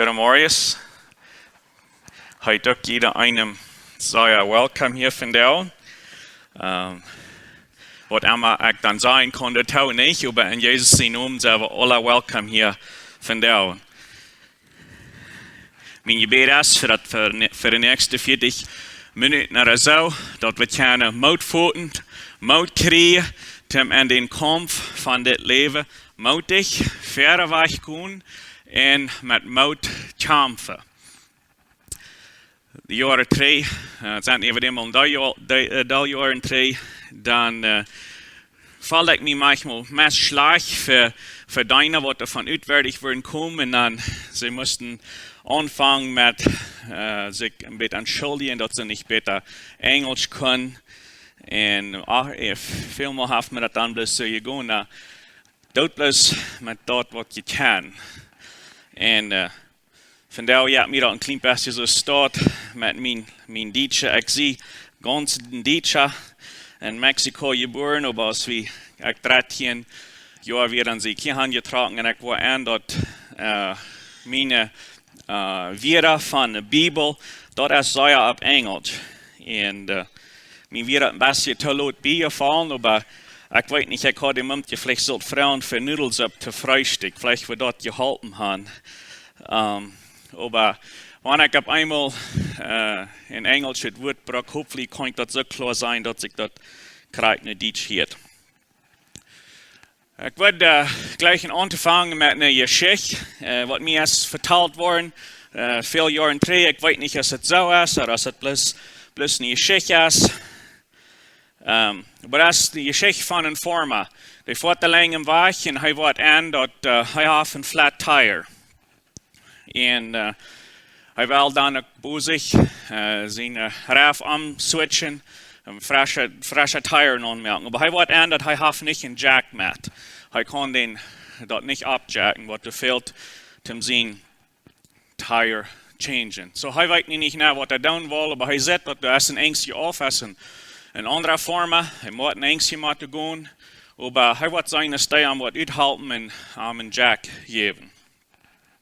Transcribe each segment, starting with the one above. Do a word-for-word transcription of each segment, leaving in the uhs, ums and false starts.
Goodemorjes. Heet uk jieda eenem sea welcome hia vondoag. Ähm, waut emma ekj dan sajen kaun, daut hab ekj nich, oba en Jesus sienen Nomen sent wie aula welcome hia vondoag. Mien Jebäd es fa daut, fa ne-, fa de näakjste vieetich Minuten ooda soo, daut wie kjennen Moot foten, Moot kjrieen, toom en dän Kaumf von dit Läwen mootich wieda wajch gonen un met Moot kjamfen. De Joaren trigj, äh, sent äwa däm aul dee Jo-, dee, äh, dee Joaren trigj, dan, äh, feeld ekj mie maunchmol meist schlajcht fa, fa dee, waut doa von utwärts wudden komen, un dan, see musten aunfangen met, äh, sikj een bät entschuldjen, daut see nich bäta Enjelsch kunnen. Un, ah, äh, välmol haft mie daut dan bloos soo jegonen, na, doot bloos met daut, waut jie kjennen. Un, äh, vondoag, jo, mie daut een kjlien bät soo steit met mien, mien Dietsch. Ekj sie gaunz een Dietscha, en Mexiko jebuaren, oba aus wie, ekj dartieen Joa wia, dan sie ekj hia hanjetrocken un ekj wull en daut, äh, miene, äh, Wieed von de Bibel, daut es sea opp Enjelsch. Un, äh, mie wia daut een bät too lot biejefollen, oba ekj weet nich, ekj haud däm Mumkje veleicht sult froagen fa Nudelsupp to Freestikj, veleicht wudd daut jeholpen haben. Ähm, oba wan ekj opp eemol, äh, een Enjelsch Wuat bruck, hopefully kaun ekj daut soo kloa sajen, daut ekj daut krakjt no Dietsch hia. Ekj wudd, äh, jlikj aunfangen met eene Jeschicht, äh, waut mie es vetalt worden, äh, väl Joaren trigj. Ekj weet nich, aus daut soo es, ooda aus daut bloos, bloos eene Jeschicht es. Ähm, oba daut es de Jeschicht von een Foarma. Dee foat de Lenj wajch un hee woat en daut, äh, hee haft een Flat Tire. Un, äh, hee well dan uk bie sikj, äh, siene, äh, Reif omswitchen, een frescha, frescha Tire aunmoaken. Oba hee woat en daut hee haft nich een Jack met. Hee kaun dän, daut nich oppjacken, waut doa fält, toom sienen Tire changen. So, hee weet nu nich, na, waut hee doonen well, oba hee sitt, daut doa es een Enjtje auf, es een, een aundra Foarma, hee mott een Enjtje motten gonen, oba hee woat seenen, aus dee am woat uthalpen un am een Jack jäwen,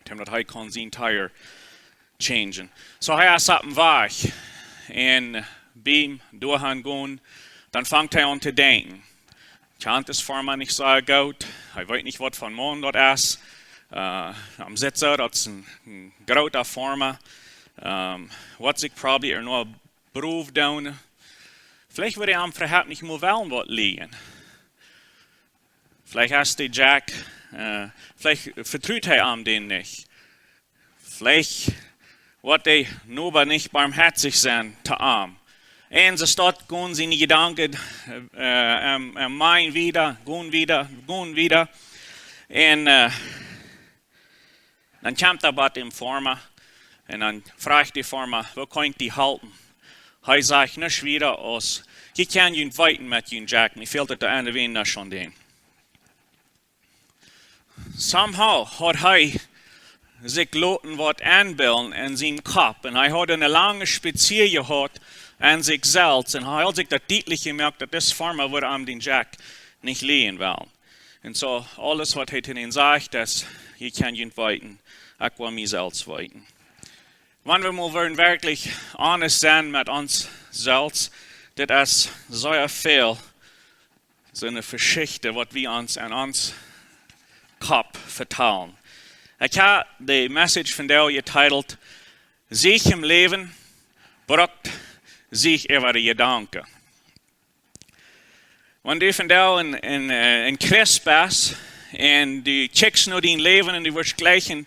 toom daut hee kaun sienen Tire changen. So, hee es opp dän Wajch un biem doahan gonen, dan fangt hee aun to denkjen. Kjant dän Foarma nich soo goot, hee weet nich, waut fa een Maun daut es. Äh, am sitt soo, daut es een, een groota Foarma. Ähm, woat sikj probably ea noch brow doonen. Veleicht wudd hee am äwahaupt nich mol wellen waut lieen. Veleicht es de Jack, äh, veleicht vetrut hee am dän nich. Veleicht woat de Noba nich barmhoatich sennen to am. Un soo stoakj gonen siene Jedanken, äh, am, am mien wieda, gonen wieda, gonen wieda. Un, äh, dan kjemt hee bie dän Foarma un dan froagt de Foarma: "Woo kaun ekj die halpen?" Hee sajcht nuscht wieda aus: "Jie kjennen junt weeten met jun Jack, mie fält et doa aun de Wienacht aun dän." Somehow haud hee sikj loten waut enbillen en sienen Kopp. Un hee haud eene lange Spazieaunk jehaut aun sikj selfst. Un hee haud sikj daut dietlich jemoakt, daut dis Foarma wudd am dän Jack nich lieen wellen. Un soo, aules waut hee to an sajcht es: "Jie kjennen junt weeten, ekj well mie selfst weeten." Wan wie mol wudden werkjlich honest sennen met ons selfst, dit es sea väl soone Jeschichten, waut wie ons en ons Kopp vetalen. Ekj hab de Message vondoag jetitelt: "Sieg em Läwen brukt Sieg äwa de Jedanken." Wan du vondoag een, een, äh, een Christ best un du kjikjst no dien Läwen un du wurscht jlikjen,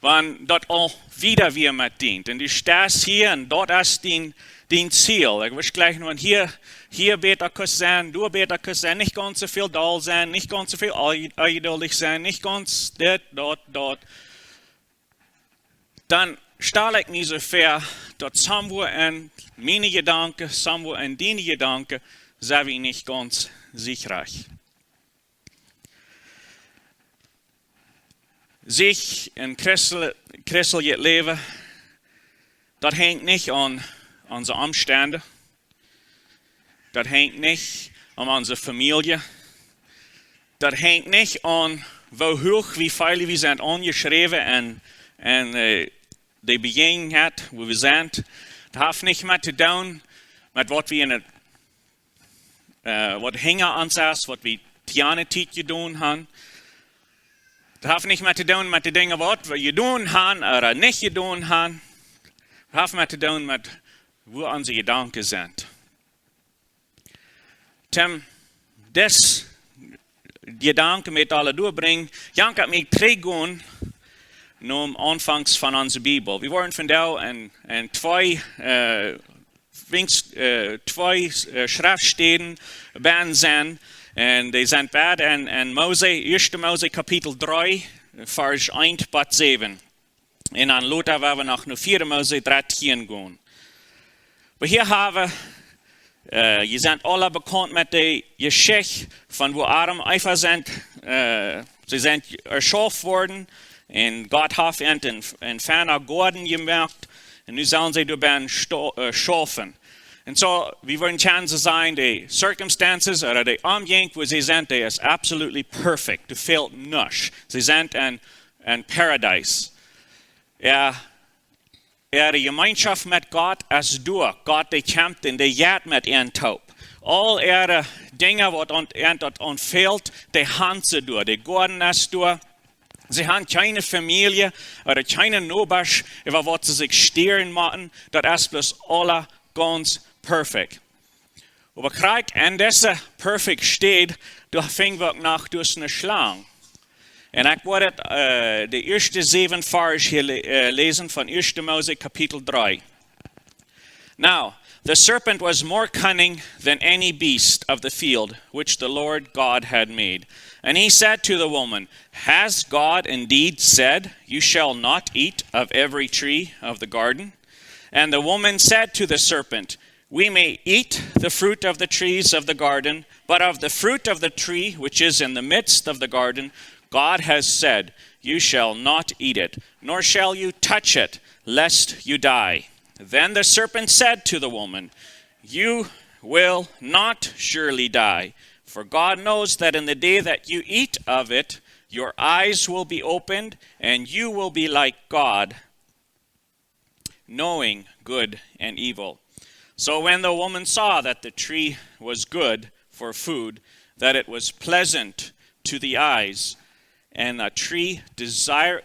wan daut aul wieda wia met die. Un du steist hia un daut es dien, dien Ziel. Ekj wurscht jlikjen, wan hia, hia bäta kaust sennen, doa bäta kaust sennen, nich gaunz soo väl doll sennen, nich gaunz soo väl onje-, onjeduldich sennen, nich gaunz dit, daut, daut. Dan stal ekj mie soo väa, daut somewhere en miene Jedanken, somewhere en diene Jedanken, sent wie nich gaunz sikj rajcht. Sikj een Christel-, christeljet Läwen, daut henjt nich aun onse Omstend. Daut henjt nich aun onse Famielje. Daut henjt nich aun, woo huach wie feelen, wie sent aunjeschräwen en un äh, de Bejäajnenheit, wua wie sent, daut haft nich met to doonen met waut wie en daut, äh, waut hinja ons es, waut wie dee aundre Tiet jedonen han. Daut haft nich met to doonen met de Dinja, waut wie jedonen han ooda nich jedonen han. Daut haft met to doonen met wua onse Jedanken sent. Toom dis Jedanken met aule doabrinjen, jankat mie trigj gonen nom Aunfank von onse Bibel. Wie woaren vondoag en, en twee, äh, Winks, äh, twee äh, Schreftstäden bennen sennen. Un dee sent beid en, en Mose, Ieeschte Mose Kapitel dree, Varsch eent bat säwen. Un dan lota woa wie noch no Vieede Mose dartieen gonen. Oba hia ha wie, äh, jie sent aule bekaunt met de Jeschicht von woo Adam un Eva sent, äh, see sent erschaufen worden un Gott haft an en, en feina Goaden jemoakt un nu sellen see doa bennen sto-, äh, schaufen. Un soo, wie wudden kjennen soo sajen, de circumstances ooda de Omjäwunk, wua see sent, dee es absolutely perfect. Doa fält nuscht. See sent en, en Paradies. Äa, äare Jemeenschoft met Gott es doa. Gott, dee kjemt un dee jeit met an toop. Aul äare Dinja, waut an, an daut aunfält, dee han see doa. De Goaden es doa. See han kjeene Famielje ooda kjeene Nobasch, äwa waut see sikj stieren motten. Daut es bloos aules gaunz perfect. Oba krakjt en dise perfect Städ, doa finj wie uk noch, doa es eene Schlang. Un ekj woa daut, äh, de ieeschte säwen Varsch hia lä-, äh, läsen von Ieeschte Mose Kapitel dree. Now, the serpent was more cunning than any beast of the field which the Lord God had made. And he said to the woman, "Has God indeed said, 'You shall not eat of every tree of the garden'?" And the woman said to the serpent, "We may eat the fruit of the trees of the garden, but of the fruit of the tree which is in the midst of the garden, God has said, 'You shall not eat it, nor shall you touch it, lest you die.'" Then the serpent said to the woman, "You will not surely die, for God knows that in the day that you eat of it, your eyes will be opened, and you will be like God, knowing good and evil." So when the woman saw that the tree was good for food, that it was pleasant to the eyes, and a tree desire,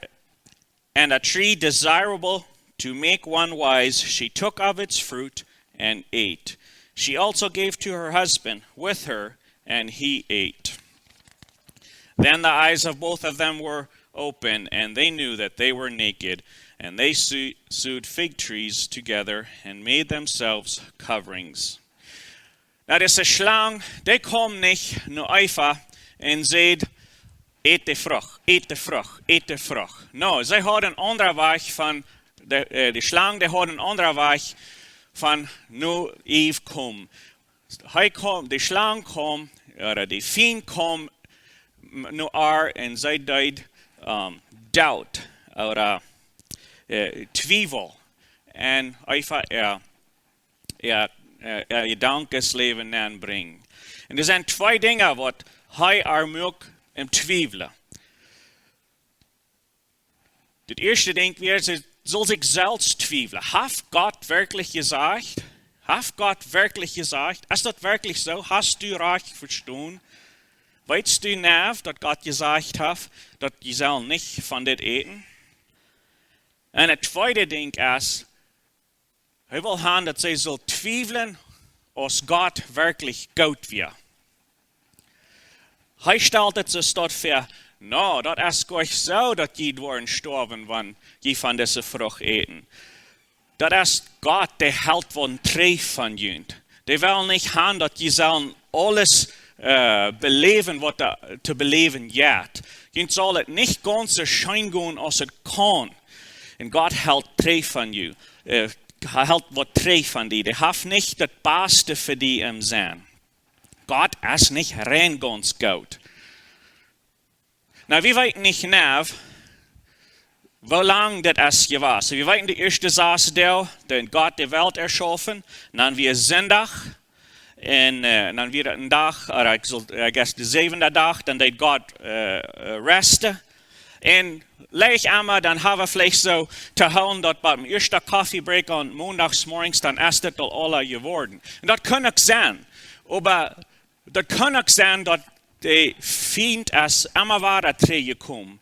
and a tree desirable to make one wise, she took of its fruit and ate. She also gave to her husband with her, and he ate. Then the eyes of both of them were open, and they knew that they were naked, and they su-, sewed fig trees together and made themselves coverings. Now, dise Schlang, dee kjeem nich no Eva un säd: "Ät de Frucht, ät de Frucht, ät de Frucht." No, see haud een aundren Wajch von, de, äh, de Schlang, dee haud een aundren Wajch von no Eve komen. Hee kjeem, de Schlang kjeem, ooda de Fient kjeem m-, no ar un see deed, ähm, Dout, ooda, äh, Twiewel, en Eva äa, äa, äh, äa Jedankenläwen nenbrinjen. Un doa sent twee Dinja, waut hee ar muak em Twiewlen. Daut ieeschte Dinkj wia, see sull sikj selfst twiewlen. Haft Gott werkjlich jesajcht? Haft Gott werkjlich jesajcht? Es daut werkjlich soo? Hast du rajcht vestonen? Weetst du, Neew, daut Gott jesajcht haft, daut jie sellen nich von dit äten? Un daut tweede Dinkj es, hee wull han, daut see sull twiewlen, aus Gott werkjlich goot wia. Hee stald et sikj daut väa: "No, daut es goanich soo, daut jie woaren stoawen, wan jie von dise Frucht äten. Daut es Gott, dee helt waut trigj von junt. Dee well nich han, daut jie sellen aules, äh, beläwen, waut doa to beläwen jeit. Junt saul et nich gaunz soo scheen gonen, aus et kaun. Un Gott helt trigj von junt. Äh, hee helt waut trigj von die. Dee haft nich daut Baste fa die em Senn. Gott es nich rein gaunz goot." No, wie weeten nich, Neew, woo lang daut es jewast. Wie weeten, de ieeschte sas Doag, daut Gott de Welt erschaufen, dan wia Sindach, un, äh, dan wia een Dach, ooda ekj sull, I guess, de säwenda Dach, dan deed Gott, äh, äh, resten. Un leicht emma, dan ha wie veleicht soo to hoolen daut bie dän ieeschten Coffee Break aun Mondachsmorjes, dan es dit aul aula jeworden. Un daut kaun uk sennen. Oba daut kaun uk sennen daut de Fient es emma wada trigjjekomen.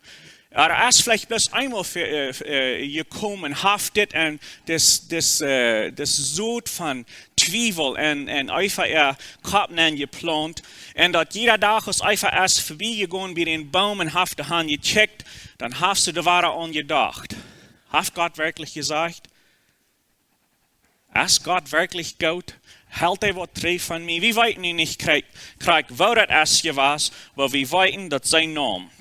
Hee es veleicht bloos eemol ve-, äh, äh, jekomen, haft dit un dis, dis, äh, dis Sot von Twiewel en, en Eva äa Kopp nenjeplaunt. Un daut jieda Dach, aus Eva es verbiejegonen bie dän Boom un haft doa han jekjikjt, dan haft see doa wada aun jedocht: Haft Gott werkjlich jesajcht? Es Gott werkjlich goot? Helt hee waut trigj von mie? Wie weeten nu nich krakjt, krakjt woo daut es jewast, oba wie weeten daut see naum.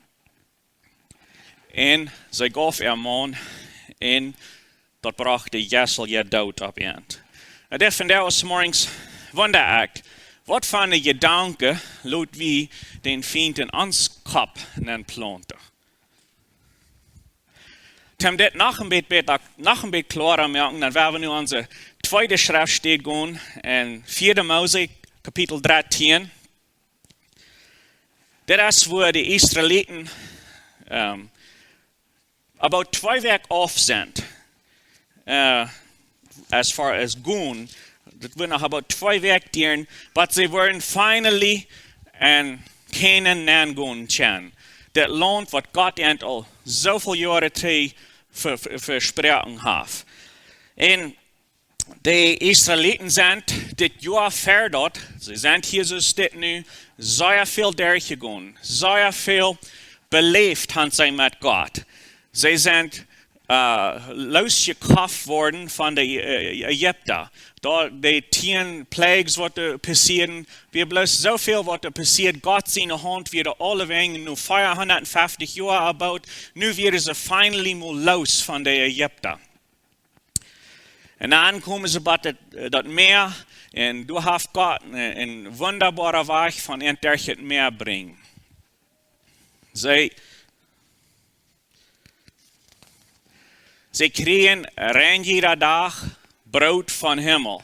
Un see jeef äa Maun, un daut brocht de Jessel äa Doot opp an. Un daut vondoag zemorjes wunda ekj, waut fa een Jedanke lot wie dän Fient en ons Kopp nenplaunten. Toom dit noch een bät bäta, noch een bät kloara moaken, dan woa wie nu aun de tweede Schreftstäd gonen, en vieede Mose, Kapitel dartieen. Dit es, wua de Israeliten, ähm, about twee Wäakj auf sent. Äh, as far as gonen, daut woat noch about twee Wäakj dieren, but they were finally en Kanaan nengonen kjennen. Daut Launt, waut Gott an aul sooväl Joaren trigj ve-, ve-, vesproaken haft. Un de Israeliten sent dit Joa ver daut, see sent hia soo stell nu, sea väl derchjegonen, sea väl beläft han see met Gott. See sent, äh, loosjekoft worden von de, äh, Ägipta. Doa de tieen Plagues, waut doa passieeden, wia bloos sooväl, waut doa passieed. Gott siene Haunt wia doa aulewäajen, nu vea hundat feftig Joa about, nu wieren see finally mol loos von de Ägipta. Un dan komen see bie daut, äh, daut Mäa, un doa haft Gott een, een wundaboaren Wajch von an derch daut Mäa brinjen. See, see kjrieen rein jieda Dach Broot vom Himmel.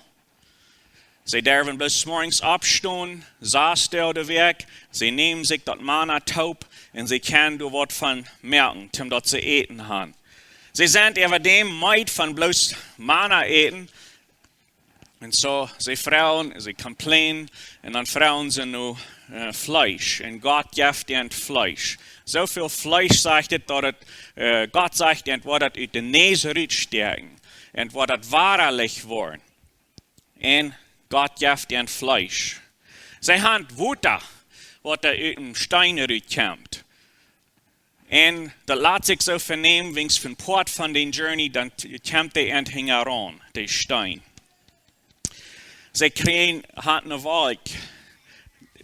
See derwen bloos zemorjes oppstonen, sas Doag de Wäakj, see nämen sikj daut Mana toop un see kjennen doa waut von moaken, toom daut see äten han. See sent äwadäm meed von bloos Mana äten. Un soo, see froagen, see complainen, un dan froagen see no, äh, Fleesch. Un Gott jeft an Fleesch. Sooväl Fleesch, sajcht et, daut et, äh, Gott sajcht an, woat daut ut de Näs rutstäakjen. Un woat daut wada leicht woaren. Un Gott jeft an Fleesch. See han Wota, waut doa ut dän Steen rutkjemt. Un daut lat sikj soo venämen, wiels von Poat von dän Journey, dan t-, kjemt dee an hinjaraun, de Steen. See kjrieen, han eene Wolkj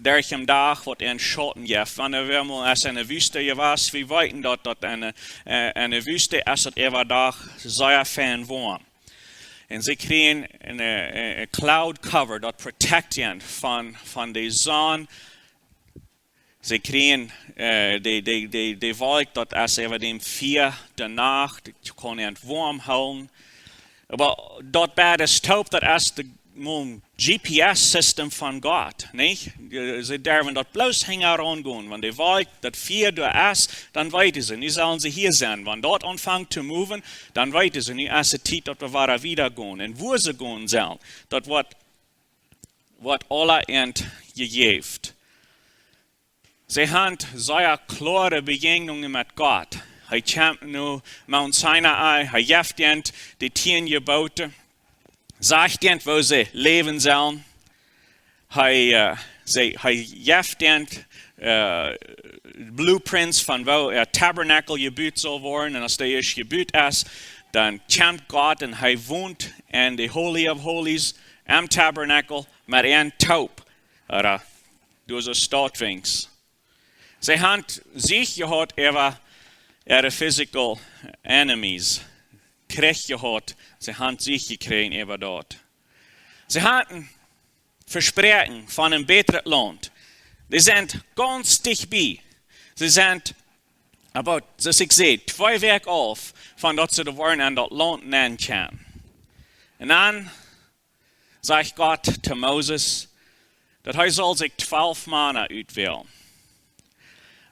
derch dän Dach, waut an Schauten jeft. Wan wie mol en eene Wüste jewast, wie weeten daut, daut en eene, äh, en eene Wüste es daut äwa Dach sea fein woam. Un see kjrieen eene, eene, eene cloud cover, daut protect an von, von de Sonn. See kjrieen, äh, de, de, de, de Wolkj, daut es äwadäm fa de Nacht, daut kaun an woam hoolen. Oba daut beides toop, daut es de, mol G P S System von Gott, nich? Äh, see derwen daut bloos hinjaraun gonen. Wan de Wolkj, daut Fia doa es, dan weeten see, nu sellen see hia sennen. Wan daut aunfangt to moven, dan weeten see, nu es et Tiet, daut wie wada wieda gonen. Un wua see gonen sellen, daut woat, woat aula an jejäft. See han sea kloare Bejäajnungen met Gott. Hee kjemt no Mount Sinai, hee jeft an de tieen Jeboten, sajcht an, woo see läwen sellen. Hee, äh, see, hee jeft an, äh, blueprints von woo een Tabernakel jebut saul woaren. Un aus dee es jebut es, dan kjemt Gott un hee wont en de Holy of Holies, em Tabernakel, met an toop. Ooda doa soo staut wiels. See han Sieg jehaut äwa äare physical enemies. Kjrich jehaut, see han Sieg jekjräajen äwa daut. See hauden Vespräakjen von een bätret Launt. Dee sent gaunz dicht bie. See sent, oba, soo aus ekj säd, twee Wäakj auf, von daut see doa woaren en daut Launt nenkomen. Un dan sajcht Gott to Moses, daut hee saul sikj twalf Mana utwälen.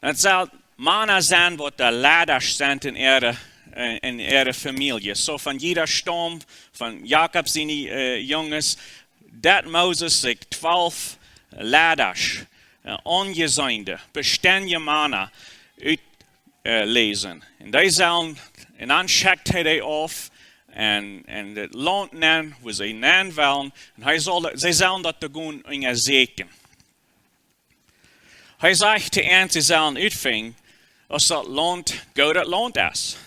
Un et saul, Mana sent waut de Leidasch sent en äare, äh, en äare Famielje. Soo von jieda Staum, von Jakob siene, äh, Junges, deed Moses sikj twalf Leidasch, äh, aunjeseene, bestendje Mana ut, äh, läsen. Un dee sellen, un dan schekjt hee dee auf en, en daut Launt nenn, wua see nenn wellen. Un hee saul, see sellen daut doa gonen unjasieekjen. Hee sajcht to an, see sellen utfinjen, aus daut Launt goodet Launt es.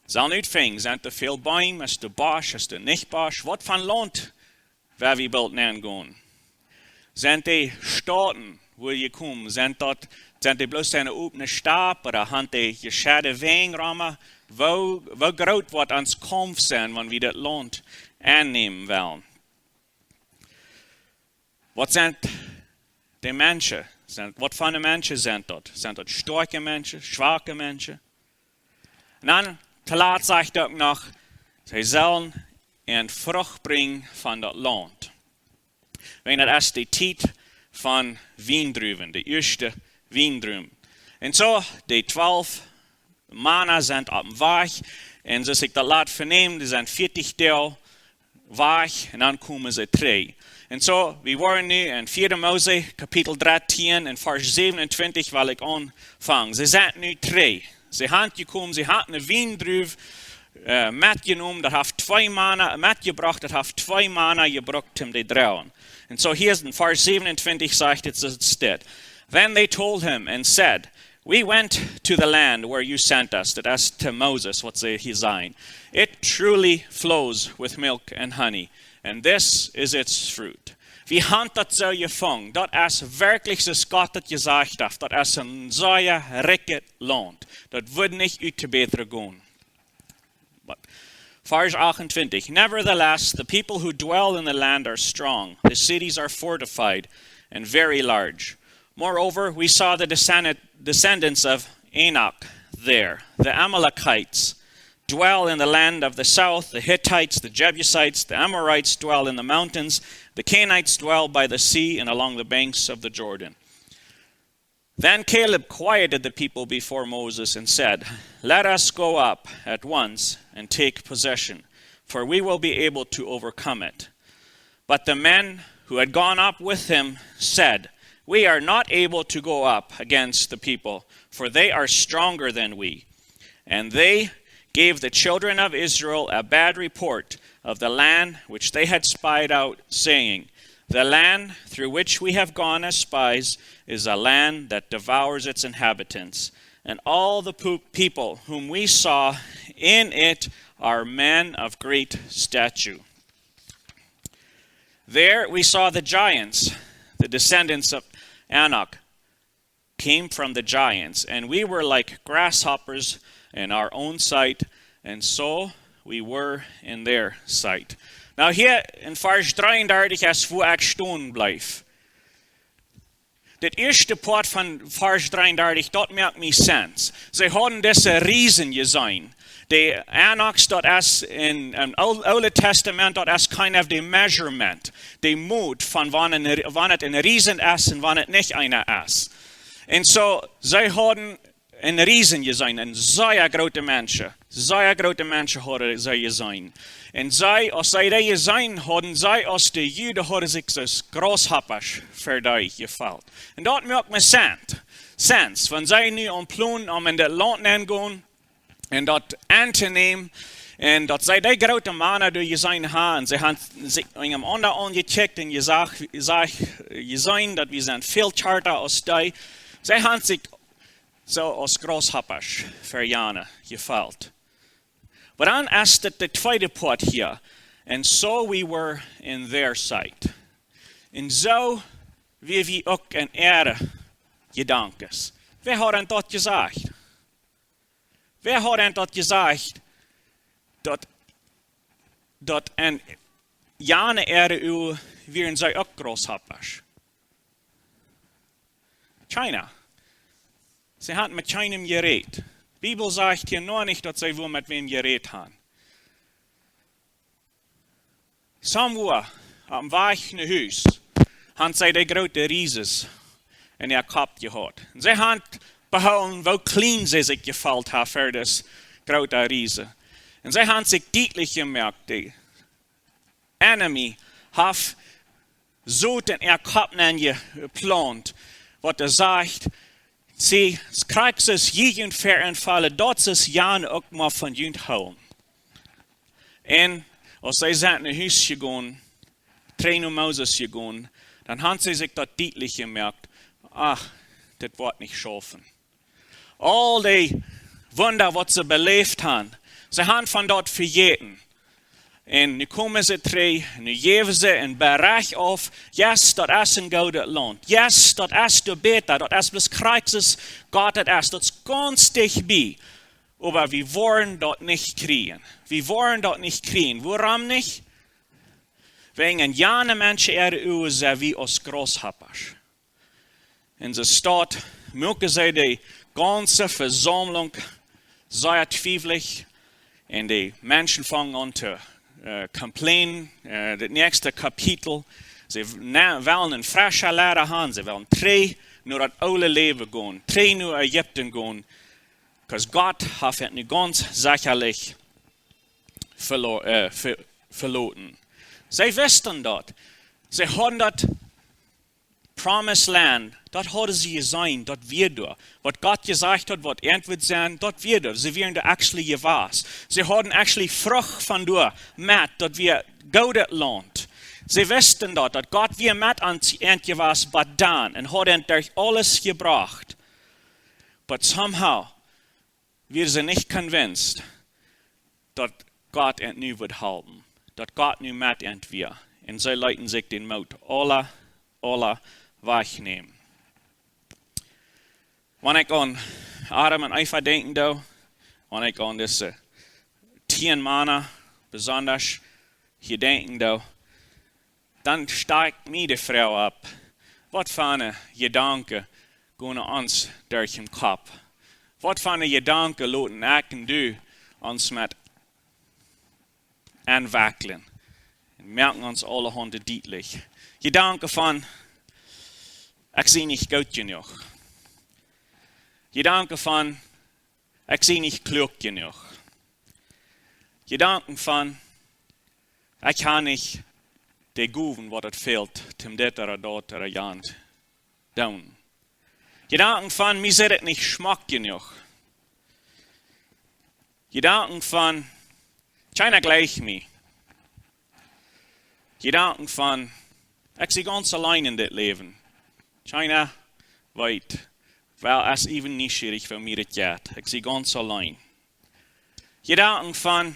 Sellen utfinjen, sent doa väl Beem, es doa Bosch, es doa nich Bosch, waut fa Launt woa wie boolt nenn gonen. Sent dee Stauten, wua jie komen, sent daut, sent dee bloos eene opne Stap, ooda han dee jescheide Wenj rom, woo, woo groot woat ons Kaumf sennen, wan wie daut Launt aunnämen wellen? Waut sent de Menschen? Sent, waut fa Menschen sent daut? Sent daut stoakje Menschen, schwake Menschen? Un dan, toolatst sajcht hee uk noch, see sellen äare Frucht brinjen von daut Launt. Wiels daut es de Tiet von Wiendruwen, de ieeschte Wiendruwen. Un soo, dee twalf Mana sent oppem Wajch, un soo aus ekj daut lat venäm, dee sent vieetich Doag wajch, un dan komen see trigj. Un soo, wie woaren nu en vieede Mose, Kapitel dartieen, en Varsch säwenuntwintich, well ekj aunfangen. See sent nu trigj. See sent jekomen, see hauden eene Wiendruw, äh, metjenomen, daut haft twee Mana, metjebrocht, daut haft twee Mana jebrukt om dee to droagen. Un soo hia en Varsch säwenuntwintich sajcht et, es dit. Then they told him and said, "We went to the land where you sent us," daut es to Moses, waut see hia sajen. "It truly flows with milk and honey, and this is its fruit." Wie han daut soo jefungen. Daut es werkjlich, soo aus Gott daut jesajcht haft. Daut es een sea rikjet Launt. Daut woat nich utbätren gonen. But, Varsch achtuntwintich, "Nevertheless, the people who dwell in the land are strong. The cities are fortified and very large. Moreover, we saw the descendant, descendants of Anak there. The Amalekites dwell in the land of the south. The Hittites, the Jebusites, the Amorites dwell in the mountains. The Canaanites dwell by the sea and along the banks of the Jordan." Then Caleb quieted the people before Moses and said, "Let us go up at once and take possession, for we will be able to overcome it." But the men who had gone up with him said, "We are not able to go up against the people, for they are stronger than we." And they gave the children of Israel a bad report of the land which they had spied out, saying, "The land through which we have gone as spies is a land that devours its inhabitants, and all the po-, people whom we saw in it are men of great stature." There we saw the giants, the descendants of Anak, came from the giants, and we were like grasshoppers in our own sight, and so we were in their sight. Now, hia en Varsch dreeundartich es wua ekj stonen bleef. Daut ieeschte Poat von Varsch dreeundartich, daut moakt mie sense. See hauden dise Riesen jeseenen. De Anaks, daut es en, en Ool-, Oole Testament, daut es kind of de measurement, de Moot von wan een, wan et een Riesen es un wan et nich eena es. Un soo, see hauden een Riesen jeseenen, een sea groota Mensch, sea groota Mensch hauden see jeseenen. Un see, aus see dee jeseenen hauden, see aus de Juden hauden sikj soo aus Grasshoppasch fa dee jefelt. Un daut moakt mie sense. Sense, wan see nu aum Plon om en daut Launt nenn gonen un daut auntonämen, un daut see dee groota Mana doa jeseenen haben, un see haben sikj eent aundret aunjekjikjt un jesajcht, jesajcht, jeseenen, daut wie sent väl kjarta aus dee. See haben sikj soo aus Grasshoppasch fa dee jefelt. Oba dan es daut de tweede Poat hia. "And so we were in their sight." Un soo wia wie uk en äare Jedanken. Wäa haud an daut jesajcht? Wäa haud an daut jesajcht, daut, daut en jane äare Uagen wieren see uk Grasshoppasch? Kjeena. See hauden met kjeenem jerät. De Bibel sajcht hia noch nich, daut see wua met wäm jerät haben. Somewhere, oppem Wajch no Hus, haben see dee groote Riesen en äa Kopp jehaut. Un see haben behoolen, woo kjlien see sikj jefeelt haben ver dise groote Riesen. Un see haben sikj dietlich jemoakt, de enemy haft Sot en äa Kopp nenjeplaunt, waut hee sajcht: "See, krakjt soo aus jie junt veraunfaulen, daut soo sellen jane uk mau von junt hoolen." Un aus see sent no Hus jegonen, trigj no Moses jegonen, dan haben see sikj daut dietlich jemoakt: "Ach, dit woat nich schaufen." Aul dee Wunda, waut see beläft haben, see haben von daut vejäten. Un nu komen see trigj, nu jäwen see een Berecht auf: "Yes, daut es een goodet Launt. Yes, daut es doa bäta. Daut es bloos krakjt soo aus Gott et es. Daut es gaunz dicht bie." Oba wie woaren daut nich kjrieen. Wie woaren daut nich kjrieen. Wuarom nich? Wäajen en jane Menschen äare Uagen sent wie aus Grashoppasch. Un soo staut, muaken see de gaunze Vesaumlunk sea twiewlich. Un de Menschen fangen aun to, äh, complainen. Äh, daut näakjste Kapitel. See w-, na-, wellen een freschen Leida haben. See wellen trigj no daut oole Läwen gonen. Trigj no Ägipten gonen. 'Cause Gott haft an nu gaunz sechalich velo-, äh, ve-, veloten. See wisten daut. See hauden daut Promised Land, daut hauden see jeseenen, daut wia doa. Waut Gott jesajcht haud, waut et wudd sennen, daut wia doa. See wieren doa actually jewast. See hauden actually Frucht von doa met, daut wia goodet Launt. See wisten daut, daut Gott wia met an, an jewast, but dan, un haud an derch aules jebrocht. But somehow, wieren see nich convinced, daut Gott an nu wudd halpen, daut Gott nu met an wia. Un see leeten sikj dän Moot aula, aula wajchnämen. Wan ekj aun Adam un Eva denkjen doo, wan ekj aun dise tieen Mana besonda hia denkjen doo, dan steit mie de Froag opp: Waut fa Jedanken gonen ons derch dän Kopp? Waut fa Jedanken loten ekj un du ons met aunwakjlen un moaken ons aulahaunt dietlich? Jedanken von: Ekj sie nich goot jenuach. Jedanken von: Ekj sie nich kluak jenuach. Jedanken von: Ekj hab nich de Gowen, waut et fält, om dit ooda daut ooda jant doonen. Jedanken von: Mie sitt et nich schmock jenuach. Jedanken von: Kjeena jlikjt mie. Jedanken von: Ekj sie gaunz auleen en dit Läwen. Kjeena weet, well, es even nieschierich, woo mie et jeit. Ekj sie gaunz auleen. Jedanken von: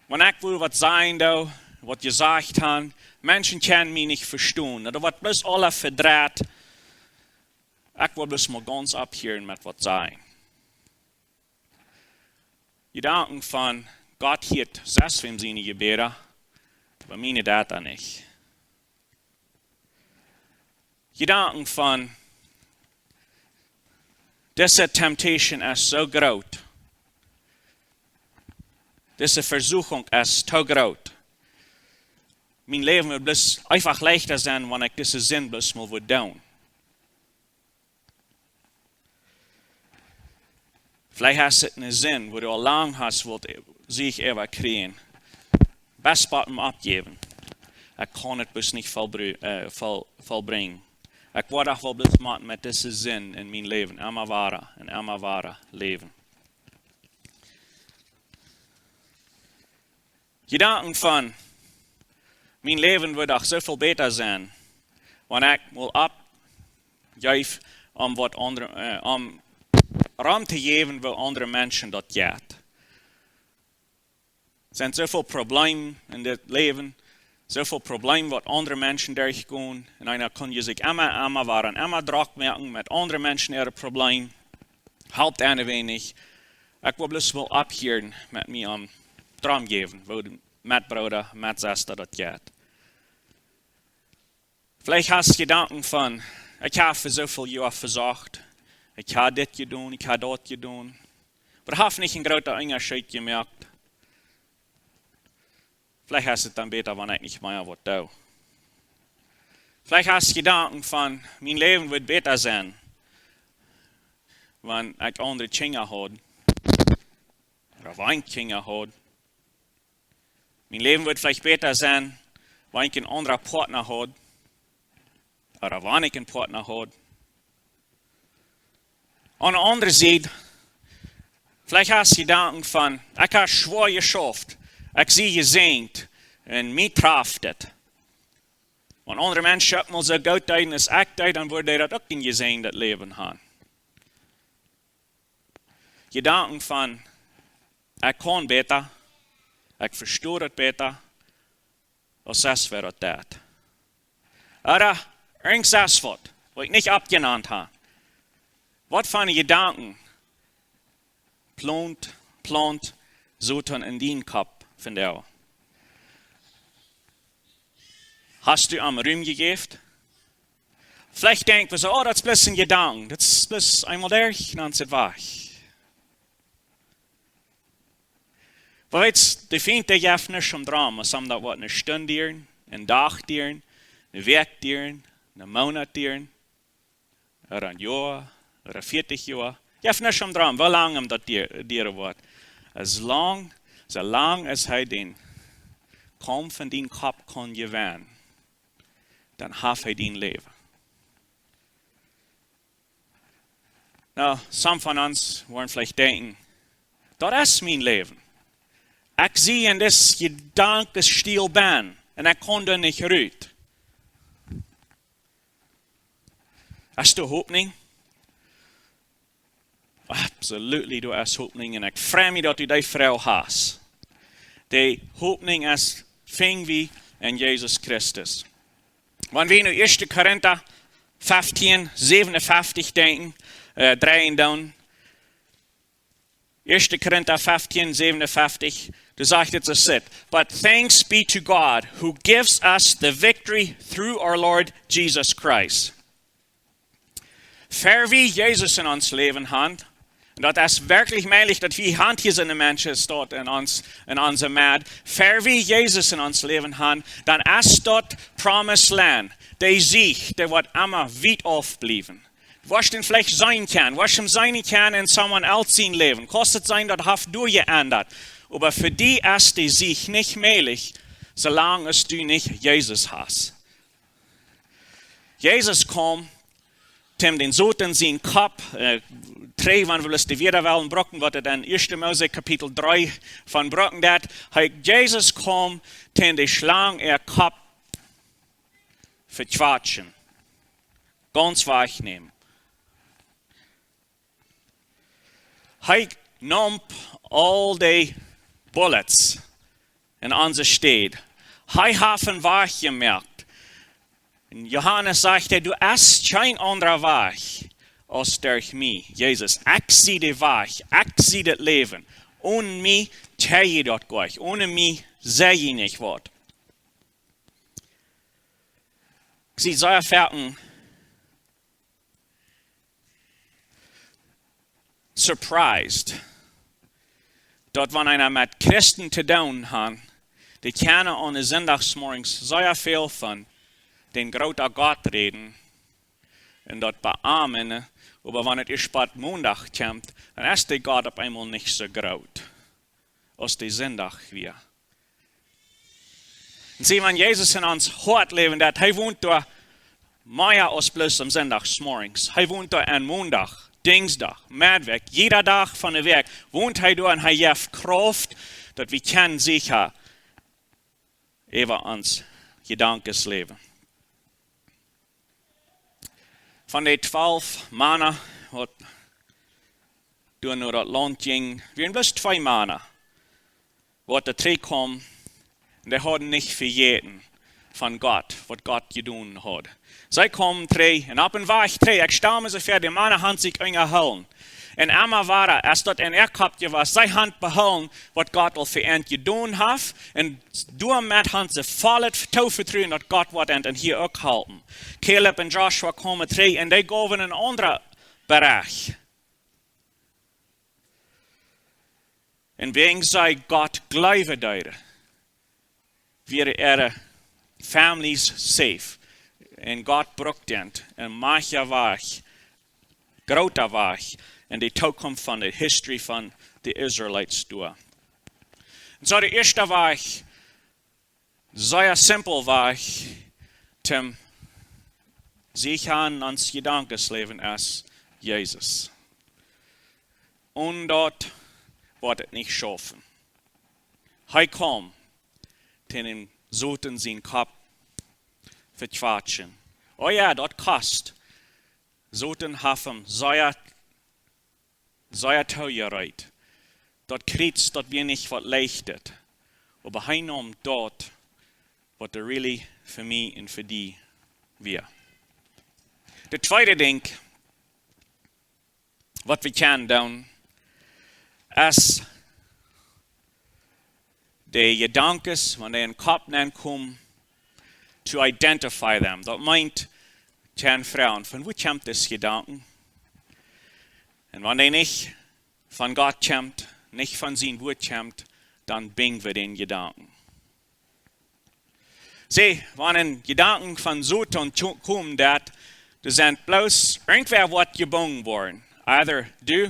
Wan ekj wudd waut sajen doo, waut jesajcht han, Menschen kjennen mie nich vestonen. Daut woat bloos aula vedreit. Ekj well bloos mol gaunz opphieren met waut sajen. Jedanken von: Gott hieet sest wäm siene Jebäda, oba miene deit hee nich. Jedanken von: Dise temptation es soo groot. Dise Vesuchunk es too groot. Mien Läwen wudd bloos eefach leichta sennen, wan ekj dise Sind bloos mol wudd doonen. Veleicht es et eene Sind, wua du aul lang hast wult sikj äwakjrieen. Best bie daut oppjäwen. Ekj kaun et bloos nich vollbru-, äh, voll-, vollbrinjen. Ekj woa doch woll bloos motten met dise Sind en mien Läwen emma wada un emma wada läwen. Jedanken von: Mien Läwen wudd doch soo väl bäta sennen, wan ekj mol oppjeef om waut aundre, äh, om Rum to jäwen, woo aundre Menschen daut jeit. Sent soo väl Problemen en dit Läwen, soo väl Problemen, waut aundre Menschen derchgonen, un eena kaun sikj emma, emma wada, emma drock moaken met aundre Menschen äare Problemen. Halpt an weinich. Ekj well bloos mol opphieren met mie aum Drom jäwen, woo de Metbrooda, Metsesta daut jeit. Veleicht hast Jedanken von: Ekj hab fa soo väl Joa vesocht. Ekj hab dit jedonen, ekj hab daut jedonen. Oba daut haft nich een groota Unjascheet jemoakt. Veleicht es et dan bäta, wan ekj nich mea waut doo. Veleicht hast Jedanken von: Mien Läwen wudd bäta sennen, wan ekj aundre Kjinja haud, ooda wan ekj Kjinja haud. Mien Läwen wudd veleicht bäta sennen, wan ekj een aundren Partner haud, ooda wan ekj een Partner haud. Aun de aundre Sied, veleicht hast du Jedanken von: "Ekj hab schwoa jeschauft, ekj sie jesäajent, un mie traft et. Wan aundre Menschen uk mau soo goot deeden aus ekj deed, dan wudd ekj daut uk een jesäajendet Läwen haben." Jedanken von: "Ekj kaun bäta, ekj vesto daut bäta aus sest wäa daut deit." Ooda irjent sest waut, waut ekj nich oppjenant hab. Waut fa Jedanken plaunt, plaunt Soton en dienen Kopp vondoag? Hast du am Rum jejäft? Veleicht denkjst du soo: "Oh, daut es bloos een Jedanken. Daut es bloos eemol doa, dan es et wajch." Oba weetst, de Fient, dee jeft nuscht om Drama, aus om daut woat eene Stund dieren, een Dach dieren, eene Wäakj dieren, een Moonat dieren, ooda een Joa, ooda vieetich Joa. Jeft nuscht om Drama, woo lang om daut die-, dieren woat. Aus lang, soo lang aus hee dän Kaumf en dienen Kopp kaun jewennen, dan haft hee dien Läwen. Nu, some von ons woaren veleicht denkjen: "Daut es mien Läwen. Ekj sie en dit Jedankenstiel benn un ekj kaun doa nich rut." Hast du Hopninj? Absolutely, du hast Hopninj, un ekj frei mie, daut du dee Froag hast. De Hopninj es, finj wie en Jesus Christus. Wan wie nu Ieeschte Korinta feftieen, säwenunfeftich denkjen, äh, dreien doonen, Ieeschte Korinta feftieen, säwenunfeftich, doa sajcht et soo: "But thanks be to God, who gives us the victory through our Lord Jesus Christ." Ver wie Jesus en ons Läwen haben, un daut es werkjlich mäajlich, daut wie haben hia soone Menschen staut en ons, en onse Medd, ver wie Jesus en ons Läwen haben, dan es daut Promised Land, de Siech, dee woat emma wiet aufbliewen. Woascht am veleicht seenen kjennen, woascht am seenen kjennen en someone else sien Läwen. Kaust et seenen, daut haft doa jeendat. Oba fa die es de Siech nich mäajlich, soo lang aus du nich Jesus hast. Jesus kjeem, om dän Soton sienen Kopp, äh, dree, wan wie daut wada wellen brucken, waut et en Ieeschte Mose Kapitel dree von brucken deit. Hee, Jesus kjeem, om de Schlang äa Kopp vekwatschen, gaunz wajchnämen. Hee neem aul de Bullets en onse Städ. Hee haft een Wajch jemoakt. En Johanes sajcht hee: "Doa es kjeen aundra Wajch aus derch mie." Jesus: "Ekj sie de Wajch, ekj sie daut Läwen. One mie kjenn jie daut goanich. One mie sent jie nich waut." Ekj sie sea foaken surprised, daut wan eena met Christen to doonen haft, dee kjennen aun de Sindachsmorjes sea väl von dän grooten Gott räden un daut beamen, oba wan et ieescht bie Mondach kjemt, dan es de Gott opp eemol nich soo groot aus de Sindach wia. Un see, wan Jesus en ons Hoat läwen deit, hee wont doa mea aus bloos aum Sindachsmorjes. Hee wont doa aun Mondach, Dinjsdach, Meddwäakj, jieda Dach von de Wäakj wont hee doa un hee jeft Krauft, daut wie kjennen secha äwa ons Jedanken läwen. Von de twalf Mana, waut doa no daut Launt jinjen, wieren bloos twee Mana, waut doa trigj kjeemen, un dee hauden nich vejäten von Gott, waut Gott jedonen haud. See kjeemen trigj, un opp dän Wajch trigj, ekj stal mie soo väa, de Mana hauden sikj unjahoolen. Un emma wada, aus daut en äa Kopp wia, see hauden behoolen, waut Gott aul fa an jedonen haud, un doamet hauden see vollet Tovetruen, daut Gott woat an un hia uk halpen. Kaleb un Joshua kjeemen trigj, un dee jeewen een aundren Bericht. Un wäajen see Gott jleewen deeden, wieren äare families safe. Un Gott brukt an, un mea Wajch, groota Wajch, en de Tookunft von de history von de Israelites doa. Un soo de ieeschte Wajch, sea simpel Wajch, toom Sieg han en ons Jedankesläwen es Jesus. Onen daut woat et nich schaufen. Hee kjemt, toom dän Soton sien Kopp vekwatschen. Oh jo, daut kost. Soton haft am sea, sea too jereit. Daut Kjriez, daut wia nich waut Leichtet. Oba hee neem daut, waut doa really fa mie un fa die wia. De tweede Dinkj, waut wie kjennen doonen, es de Jedanken, wan dee em Kopp nenkomen, to identify them. Daut meent, kjennen froagen, von wua kjemt dis Jedanken? Un wan dee nich von Gott kjemt, nich von sien Wuat kjemt, dan binjen wie dän Jedanken. See, wan een Jedanken von Soton kjemt, daut, doa sent bloos, irjentwäa woat jebungen woaren. Either du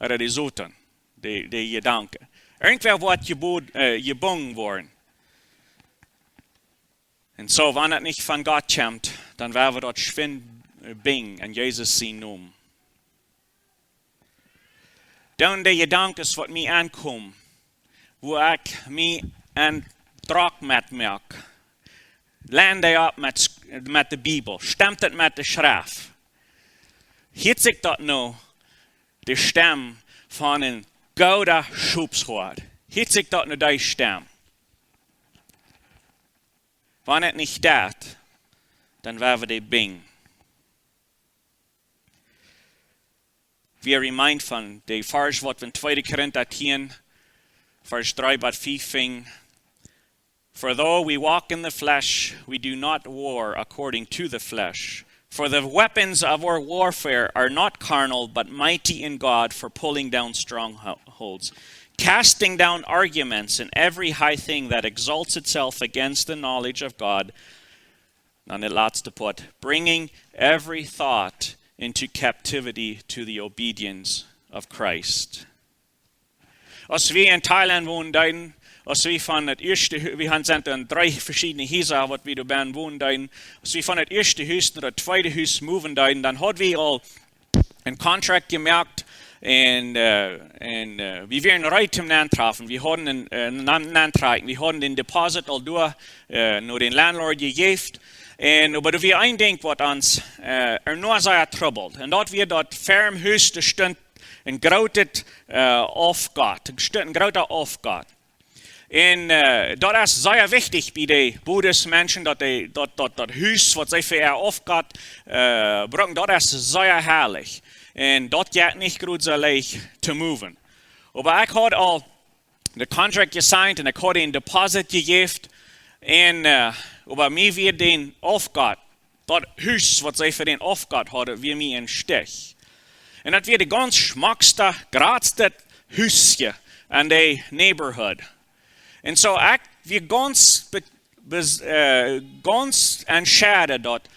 ooda de Soton, de, de Jedanken. Irjentwäa woat jebod-, äh, jebungen woaren. Un soo, wan et nich von Gott kjemt, dan woa wie daut schwind, äh, binjen en Jesus sien Nomen. Dan de Jedanken, waut mie aunkomen, wua ekj mie en Drock met moak. Lend dee opp met, met de Bibel, stemt et met de Schreft. Hieet sikj daut nu de Stemm von een gooda Schopshoad? Hieet sikj daut nu dee Stemm? Wan et nich daut, dan woa wie dee binjen. Wie remind von de Varsch, waut wie en tweede Korinta tieen, Varsch dree bat fief finjen. For though we walk in the flesh, we do not war according to the flesh. For the weapons of our warfare are not carnal, but mighty in God for pulling down strongholds, casting down arguments and every high thing that exalts itself against the knowledge of God, dan de latste Poat, bringing every thought into captivity to the obedience of Christ. Aus wie en Thailand wonen deeden, aus wie von daut ieeschte Hu-, wie han, sent en dree veschiedne Hiesa, waut wie doa bennen wonen deeden. Aus wie von daut ieeschte Hus no daut tweede Hus moven deeden, dan haud wie aul een Contract jemoakt un, äh, un, äh, wie wieren reed om auntofangen. Wie hauden een, äh, een An-, Auntrag. Wie hauden dän Deposit aul doa, äh, no dän Landlord jejäft. Un, oba doa wia een Dinkj, waut ons, äh, ea noch sea trubbelt. Un daut wia daut fa daut Hus doa stunt een grootet, äh, Aufgott. Doa stunt een groota Aufgott. Un, äh, daut es sea wichtich bie de Buddhist Menschen, daut dee, daut, daut, daut Hus, waut see fa äa Aufgott, äh, brucken, daut es sea heilich. Un daut jeit nich krakjt soo leicht to moven. Oba ekj haud aul de Contract jesigned un ekj haud een Deposit jejäft. Un, äh, oba mie wia dän Aufgott, daut Hus, waut see fa dän Aufgott hauden, wia mie een Stich. Un daut wia de gaunz schmockste, jratste Hus en de neighborhood. Un soo ekj wia gaunz be-, bes-, äh, gaunz entscheiden, daut,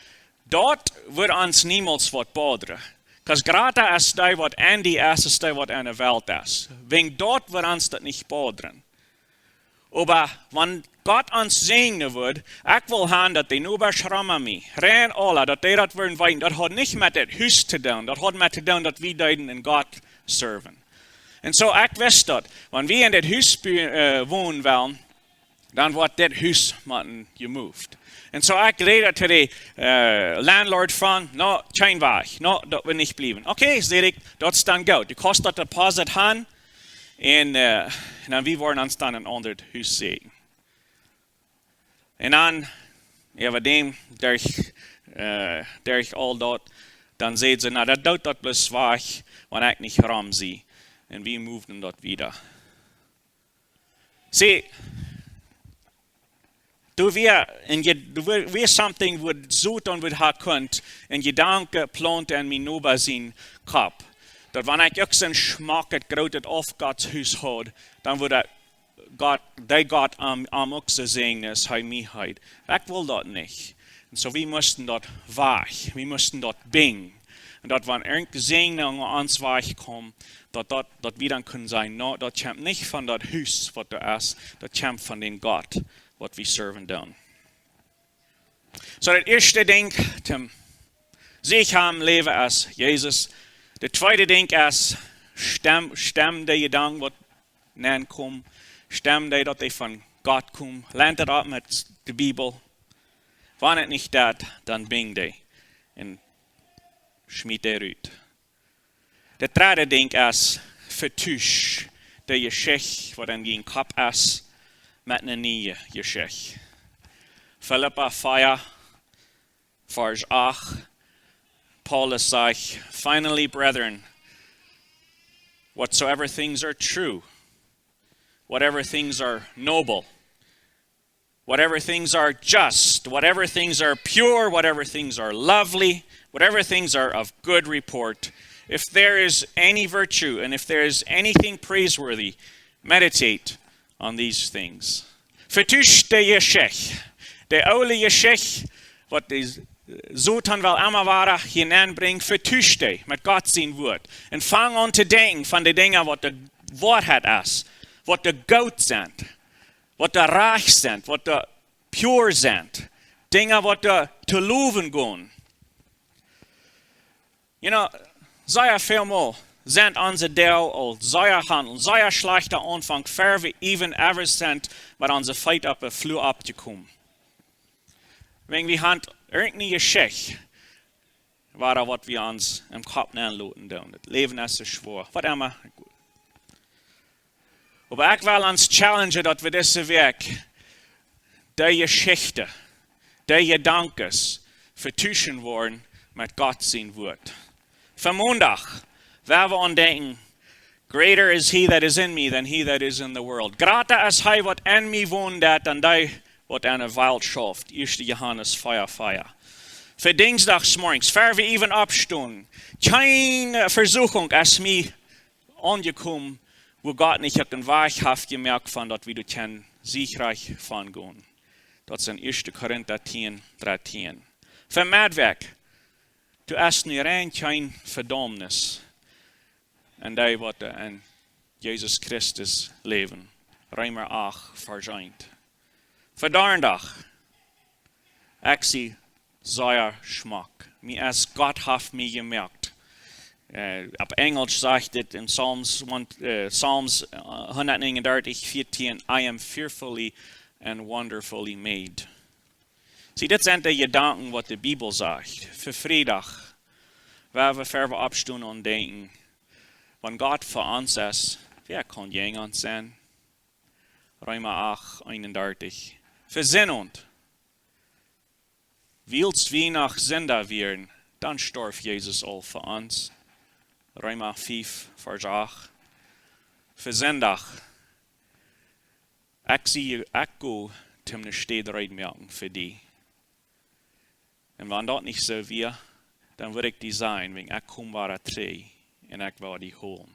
daut woat ons niemols waut bodren. 'Cause jrata es dee, waut en die es, es dee, waut en de Welt es. Wäajen daut woat ons daut nich bodren. Oba wan Gott ons säajnen wudd, ekj well han, daut de Nobasch rom mie, rein aula, daut dee daut wudden weeten, daut haud nich met daut Hus to doonen, daut haud met to doonen, daut wie deeden en Gott serven. Un soo, ekj wist daut, wan wie en dit Hus bu-, äh, wonen wellen, dan woat dit Hus motten jemoved. Un soo, ekj räd to de, äh, Landlord von, no, kjeen Wajch, no, daut woat nich bliewen. Okay, säd ekj, daut es dan goot. Du kaust daut Deposit han, un, äh, un dan wie woaren ons dan een aundret Hus seenen. Un dan, jo, waut däm, derch, äh, derch aul daut, dan säd see, na, daut doot daut bloos wajch, wan ekj nich rom sie. Un wie moveden daut wieda. See, doa wia, en je, doa wia, wia something, wua Soton wudd ha kunt, een Jedanken planten en mien Noba sien Kopp. Daut wan ekj uk soon schmocket, grootet Aufgottshus haud, dan wudd daut Gott, dee Gott am, am uk soo säajnen, aus hee mie haud. Ekj well daut nich. Un soo, wie musten daut wajch, wie musten daut binjen. Un daut wan irjent Säajen aun ons wajchkjemt, daut, daut, daut wie dan kjennen sajen: "No, daut kjemt nich von daut Hus waut doa es, daut kjemt von dän Gott waut wie serven doonen." Soo, daut ieeschte Dinkj, toom secha em Läwen es Jesus. Daut tweede Dinkj es, stemm, stemm de Jedanken waut nenkomen, stemm dee, daut dee von Gott komen. Lent daut opp met de Bibel. Wan et nich deit, dan binj dee un schmiet dee rut. Daut dredde Dinkj es, vetusch de Jeschicht waut en dien Kopp es met eene niee Jeschicht. Filippa vea, Varsch acht, Paulus sajcht: "Finally, brethren, whatsoever things are true, whatever things are noble, whatever things are just, whatever things are pure, whatever things are lovely, whatever things are of good report, if there is any virtue and if there is anything praiseworthy, meditate on these things." Vetusch de Jeschicht, de oole Jeschicht, waut de Soton well emma wada hia nenbrinjen, vetusch dee met Gott sien Wuat. Un fang aun to denkjen von de Dinja waut de Woarheit es, waut de goot sent, waut de rajcht sent, waut de pure sent, Dinja waut de to lowen gonen. You know, sea väl mol sent onse Doag aul sea haundlen, sea schlajchta Aunfank, ea wie even ever sent met onse Feet opp de Flua oppjekomen. Wan wie han irjent eene Jeschicht, wada waut wie ons em Kopp nenloten doonen. Daut Läwen es soo schwoa. Waut emma. Oba ekj well ons challengen, daut wie dise Wäakj de Jeschicht, de Jedanken vetuschen woaren met Gott sien Wuat. Vondoag, wan wie aun denkjen: "Greater is he that is in me than he that is in the world." Jrata es hee waut en mie wonen deit dan dee waut en de Welt schauft. Ieeschte Johanes vea vea. Fa Dinjsdachs morjens, ea wie even oppstonen, kjeene Vesuchunk es mie aunjekomen, wua Gott nich haft een Wajch haft jemoakt von daut wie doa kjennen siegreich von gonen. Daut es en Ieeschte Korinta tieen, drettieen. Fa Meddwäakj, doa es nu rein kjeen Vedaumnis en dee waut en Jesus Christus läwen. Reema acht, Varsch eent. Vondoag, ekj sie sea schmock. Mie es, Gott haft mie jemoakt. Äh, opp Enjlisch sajcht et en Psalms one, äh, Psalms, äh, hundatnegenundartich, vieetieen: "I am fearfully and wonderfully made." See, dit sent de Jedanken waut de Bibel sajcht. Fa Friedach, ea wie, ea wie oppstonen un denkjen: "Wan Gott fa ons es, wäa kaun jäajen ons sennen?" Reema acht, eenundartich. Fa Sinowent, wiels wie noch Sinda wieren, dan storf Jesus aul fa ons. Reema fief, Varsch acht. Fa Sindach, ekj sie, ekj go, om ne Städ reed moaken fa die. Un wan daut nich soo wia, dan wudd ekj die sajen, wiels ekj kom wada trigj un ekj woa die holen.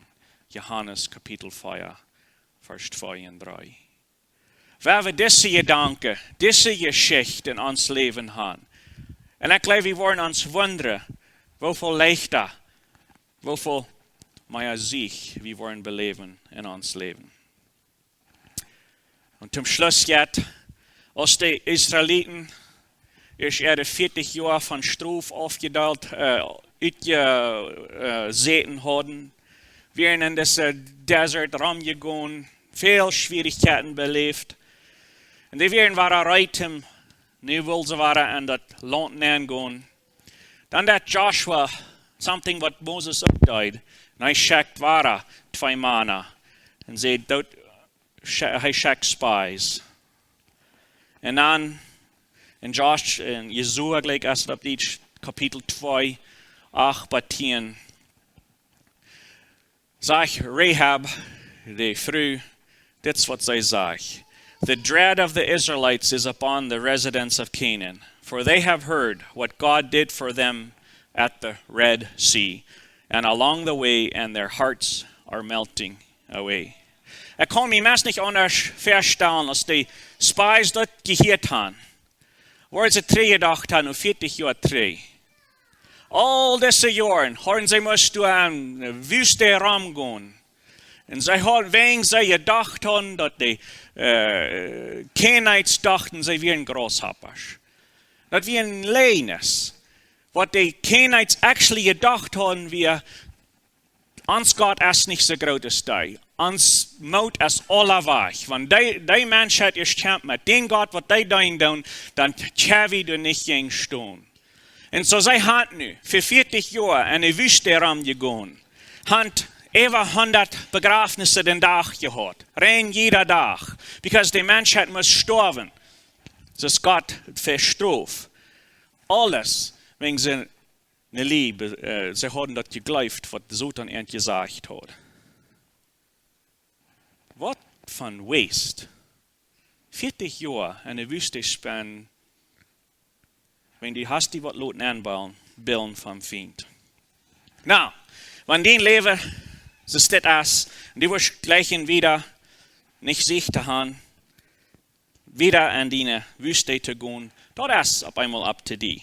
Johanes Kapitel vea, Varsch twee un dree. Wan wie dise Jedanken, dise Jeschicht en ons Läwen han, un ekj jleew, wie woaren ons wundren, woo väl leichta, woo väl mea Sieg wie woaren beläwen en ons Läwen. Un toom Schluss jetzt, aus de Israeliten ieescht äare vieetich Joa von Strof aufjedeelt, äh, utje-, äh, säten hauden, wieren en dise Desert romjegonen, väl Schwierichkjeiten beläft. Un dee wieren wada reed, nu wullen see wada en daut Launt nengonen. Dan deed Joshua something waut Moses uk deed. Un hee schekjt wada twee Mana. Un see doot, sche-, hee schekjt Spies. Un dan en Josh, en Josua, jlikj aus daut opp Dietsch, Kapitel twee, acht bat tieen, sajcht Rahab, de Fru, dit es waut see sajcht: "The dread of the Israelites is upon the residents of Canaan, for they have heard what God did for them at the Red Sea and along the way, and their hearts are melting away." Ekj kaun mie meist nich aundasch väastalen, aus de Spies daut jehieet han, woo see trigj jedocht han, nu vieetich Joa trigj. Aul dise Joaren hauden see must doa aun de Wüste romgonen. Un see hauden, wäajen see jedocht hauden, daut de äh, Canaanites dochten, see wieren Grasshoppasch. Daut wia een Läajes. Waut de Canaanites actually jedocht hauden, wia: Ons Gott es nich soo groot aus dee. Ons Moot es aula wajch. Wan dee, dee Menschheit es kjamft met dän Gott, waut dee deenen doonen, dan kjenn wie doa nich jäajen stonen. Un soo see hauden nu fa vieetich Joa enne Wüste romjegonen. Hauden äwa hundat Bejrafnisse dän Dach jehaut. Rein jieda Dach. Because de Menschheit must stoawen. Daut es Gott sien Strof. Aules wäajen see ne Lied, äh, see hauden daut jejleeft, waut de Soton an jesajcht haud. Waut een Waste. Vieetich Joa enne Wüste spenden, wan du hast die waut loten enbillen, billen vom Fient. Nu, wan dien Läwen soo stell es, un du woascht jlikj wieda nich Siech to haben, wieda enne Wüste to gonen, daut es opp eemol up to die.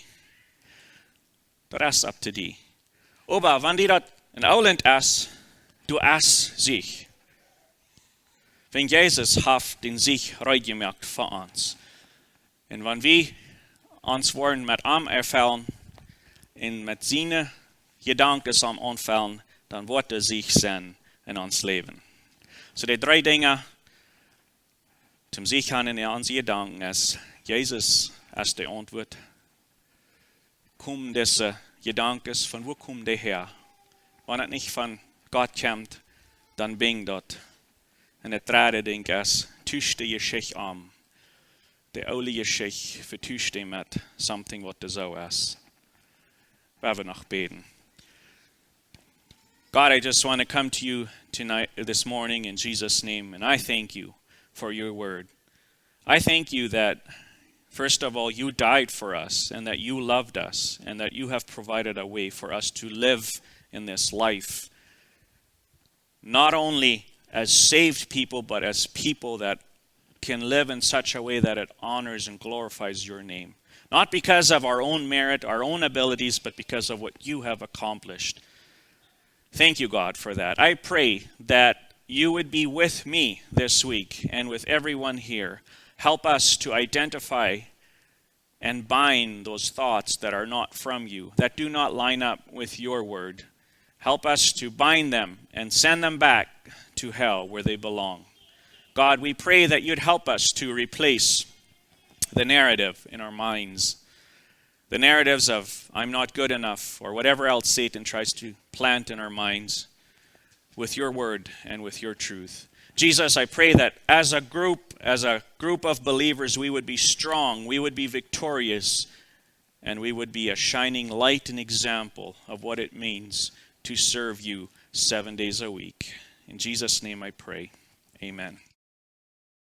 Daut es up to die. Oba wan die daut een Elend es, du hast Siech. Wan Jesus haft dän Siech reed jemoakt fa ons. Un wan wie ons woaren met am erfellen un met siene Jedanken am aunfellen, dan woat doa Siech sennen en ons Läwen. Soo, de dree Dinja toom Siech haben en onse Jedanken es: Jesus es de Auntwuat. Komen dise Jedanken, von wua komen dee häa? Wan et nich von Gott kjemt, dan binj daut. Un daut dredde Dinkj es: Tusch de Jeschicht om. De oole Jeschicht, vetusch dee met something waut doa soo es. Wie woaren noch bäden. God, I just want to come to you tonight, this morning, in Jesus' name, and I thank you for your word. I thank you that, first of all, you died for us and that you loved us and that you have provided a way for us to live in this life, not only as saved people, but as people that can live in such a way that it honors and glorifies your name. Not because of our own merit, our own abilities, but because of what you have accomplished. Thank you, God, for that. I pray that you would be with me this week and with everyone here. Help us to identify and bind those thoughts that are not from you, that do not line up with your word. Help us to bind them and send them back to hell where they belong. God, we pray that you'd help us to replace the narrative in our minds, the narratives of "I'm not good enough" or whatever else Satan tries to plant in our minds, with your word and with your truth. Jesus, I pray that as a group, as a group of believers, we would be strong, we would be victorious, and we would be a shining light and example of what it means to serve you seven days a week. In Jesus' name I pray. Amen.